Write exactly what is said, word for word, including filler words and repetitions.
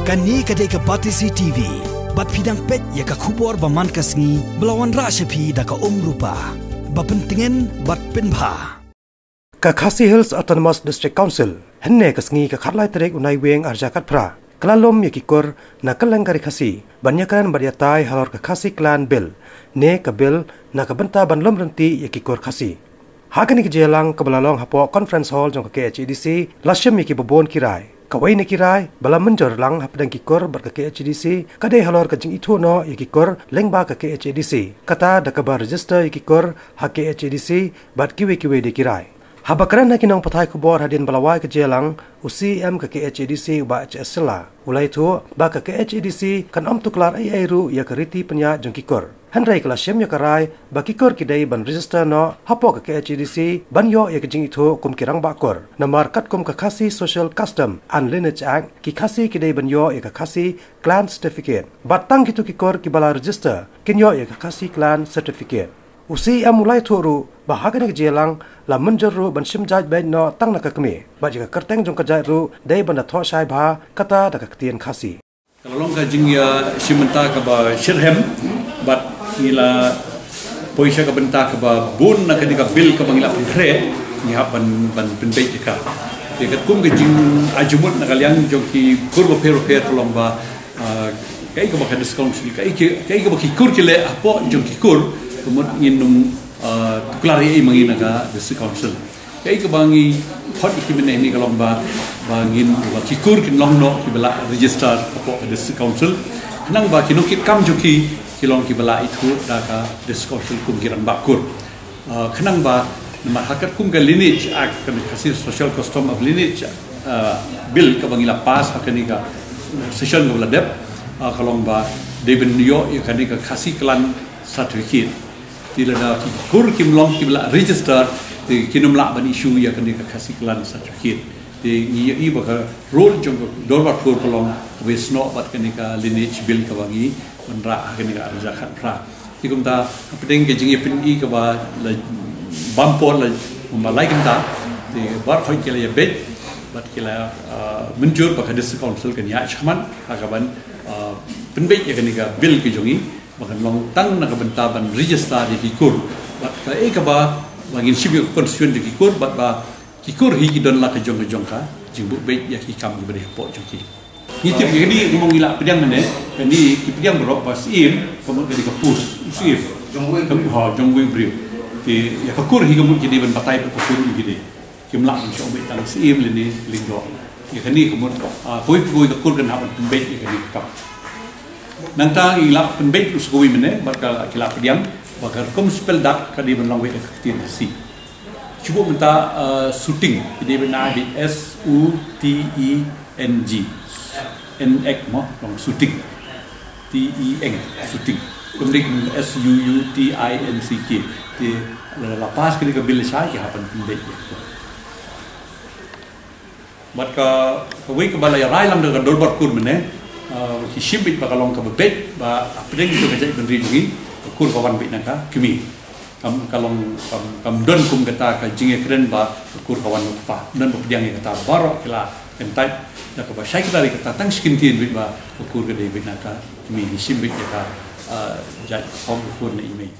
Kane ka dei ka Batesi T V. Bad phi dang peit ïa ka khubor ba man ka sngi ba la wanrah sha phi da ka Umrupa. Ba pyntngen bad pynbha. Ka Khasi Hills Autonomous District Council, hynne ka sngi ka khatlai tarik u Naiwieng arhajar khatphra, ka la lum ïa ki kur na kylleng ka ri Khasi ban ïakren bad ïatai halor ka Khasi Clan Bill, ne ka bill na ka bynta ban lum rynti ïa ki kur Khasi. Ha kane ka jingïalang kaba la long hapoh Conference Hall jong ka K H A D C, la shim ïa kiba bun ki rai. Kawei na ki rai ba la mynjur lang hapdeng ki kur bad ka K H A D C ka dei halor ka jingithuh noh ïa ki kur lyngba ka K H A D C, kata da kaba register ïa ki kur ha K H A D C bad kiwei kiwei de ki rai. Haba kren ha ki nongpathai khubor hadien ba la wai ka jingïalang, u C E M ka K H A D C u Bah H S Shylla u la ïathuh ba ka K H A D C kan ym tuklar ei ei ruh ïa ka riti pynïaid jong ki kur. Hynrei ka la shim ïa ka rai ba ki kur ki dei ban register noh hapoh ka K H A D C ban ïoh ïa ka jingithuh kum ki rangbah kur. Namar katkum ka Khasi Social Custom and Lineage Act, ki Khasi ki dei ban ïoh ïa ka Khasi Clan Certificate. Bad tang kito ki kur kiba la register kin ïoh ïa ka Khasi Clan Certificate. U C E M u la ïathuh ruh ba ha kane ka jingïalang la mynjur ruh ban shim jait beit noh tang na ka kmie. Bad ïa ka kyrteng jong ka jait ruh dei ban da thoh shai bha kata da ka ktien Khasi. Ka la long ka jingïashim bynta kaba shitrhem, bad ngi la poi sha ka bynta kaba bun na kane ka bill kaba ngi la pynkhreh, ngi hap ban, ban pynbeit ïa ka. Te katkum ka jingarjumut na ka liang jong ki kur bapher bapher ka long ba, ah, kaei kaba ka District Council, kaei ki, kaei kaba ki kur ki leh hapoh jong ki kur, ka mut ngin ym, ah, tuklar ei ei ma ngi na ka District Council. Kaei kaba ngi khot ïa ki mynne hangne ka long ba, ba ngin, ba ki kur kin long noh kiba la register hapoh ka District Council. Khnang ba ki nongkitkam jong ki, ki long kiba la ithuh da ka District Council kum ki rangbah kur. Ah, khnang ba, namar ha katkum ka Lineage Act, ka Khasi Social Custom of Lineage, ah, Bill kaba ngi la pass ha kane ka session kaba la dep, ah, ka long ba dei ban ïoh ïa kane ka Khasi Clan Certificate. Te lada ki kur kim long kiba la register, te kin ym lah ban issue ïa kane ka Khasi Clan Certificate. Te ngi ïohi ba ka role jong ka Dorbar Kur ka long kaba ïasnoh bad kane ka Lineage Bill kaba ngi wanrah ha kane ka arhajar khatphra. Te kumta hapdeng ka jingïapyni kaba la bam por la kumba lai kynta, te baroh ki la ïabeit bad ki la, ah, mynjur ba ka District Council kan ïaid shakhmat ha kaban, ah, pynbeit ïa kane ka bill ka jong ngi. Ba kan long tang na ka bynta ban register ïa ki kur. Bad kaei kaba, ba ngin shim ïa ka constituent jong ki kur, bad ba ki kur hi ki don la ka jong ka jong ka jingbuh beit ïa ki kam kiba dei hapoh jong ki. Ngi tip ïa kane, kumba ngi la pdiang mynne, kane ki pdiang baroh ba Syiem, ka mut kane ka post Syiem. Jong Weng Briew. Ha, jong Weng Briew. Te ïa ka kur hi ka mut ki dei ban batai ba ka kur hi ki dei. Kim lah ban shong beit tang Syiem lane Lyngdoh. Ïa kane ka mut, ah, kawei pa kawei ka kur kan hap ban pynbeit ïa kane ka kam. Nangta ngi la pynbeit u sa kawei mynne, bad ka ki la pdiang ba ka rukom spell dak ka dei ban long beit da ka ktien Khasi. Shu buh mynta, ah, Suting, ki dei ban ai beit S U T E N G. N G mo, long Suting. T E N G, Suting. Kum dei S U U T I N C K. Te la, la pass kane ka bill shai ki hap ban pynbeit ïa ka. Bad ka, kawei kaba la ïarai lang da ka Dorbar Kur mynne, ah, ki shim beit ba ka long kaba beit, ba hapdeng jong ka jaitbynriew jong ngi, ka kur ka wan beit na ka kmie. Kam, ka long, kam, kam don kum kata ka jingïakren ba ka kur ka wan na u kpa. Don ba pdiang ïa kata, baroh ki la kyntait da kaba shai kata, ïa kata tang shi kyntien beit ba ka kur ka dei beit na ka kmie, ngi shim beit ïa ka, ah, jait khong ka kur na i mei.